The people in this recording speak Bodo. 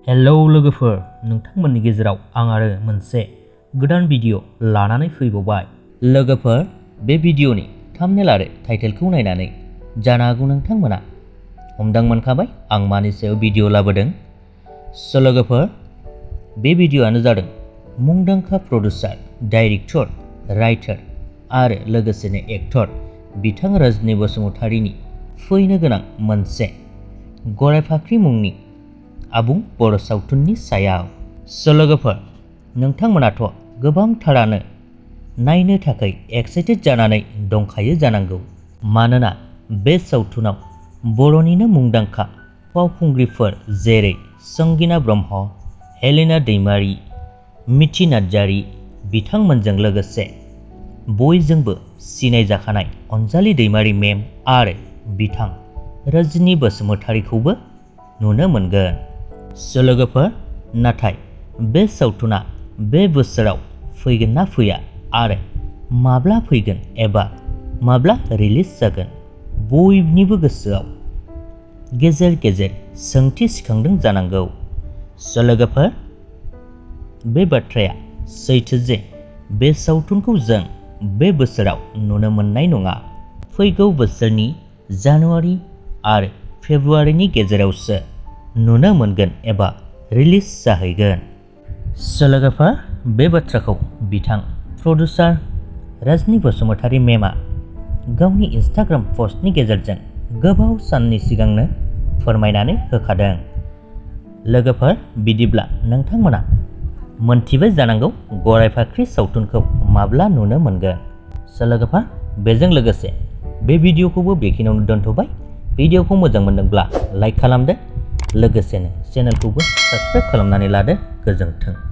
हेलौ लोगोफोर, नोंथांमोननि गेजेराव आं आरो मोनसे गोदान भिडिअ लानानै फैबावबाय। लोगोफोर, बे भिडिअनि थाम्बनेल आरो टाइटेलखौ नायनानै जानो हागौ नोंथांमोना हमदां मोनखाबाय आं मानि सायाव भिडिअ लाबोदों। लोगोफोर, बे भिडिअआनो जादों मुंदांखा प्रडिउसार, डाइरेक्टर, राइटार आरो लोगोसेनो एक्टर बिथां रजनी बसुमतारीनि फैनो गोनां मोनसे गराय फाख्रि मुंनि आबुं बर' सावथुननि सायाव। लोगोफोर, नोंथांमोनाथ' गोबांथारानो नायनो थाखाय एक्साइटेड जानानै दंखायो जानांगौ, मानोना बे सावथुनाव बर'निनो मुंदांखा फावखुंग्रिफोर जेरै संगिना ब्रह्म, हेलिना दैमारि, मिथि नार्जारि बिथांमोनजों लोगोसे बयजोंबो सिनायजाखानाय अनजालि दैमारि मेम आरो बिथां रजनी बसुमतारीखौबो नुनो मोनगोन। लोगोफोर, नाथाय बे सावथुना बे बोसोराव फैगोन ना फैया आरो माब्ला फैगोन एबा माब्ला रिलिज जागोन, बयनिबो गोसोआव गेजेर गेजेर सोंथि सिखांदों जानांगौ। लोगोफोर, बे बाथ्राया सैथो जे बे सावथुनखौ जों बे बोसोराव नुनो मोननाय नङा। फैगौ बोसोरनि जानुवारि आरो फेब्रुवारिनि गेजेरावसो नुनो मोनगोन एबा रिलिज जाहैगोन। लोगोफोर, बे बाथ्राखौ बिथां प्रडिउसार रजनी बसुमतारी मेमआ गावनि इन्स्टाग्राम पस्टनि गेजेरजों गोबाव साननि सिगांनो फोरमायनानै होखादों। लोगोफोर, बिदिब्ला नोंथांमोना मोनथिबाय जानांगौ गराय फाख्रि सावथुनखौ माब्ला नुनो मोनगोन। लोगोफोर, बेजों लोगोसे बे भिडिअखौबो बेखिनियावनो दोनथ'बाय। भिडिअखौ मोजां मोनदोंब्ला लाइक खालामदो, लोगोसेनो चेनेलखौबो साबस्क्राइब खालामनानै लादो। गोजोन्थों।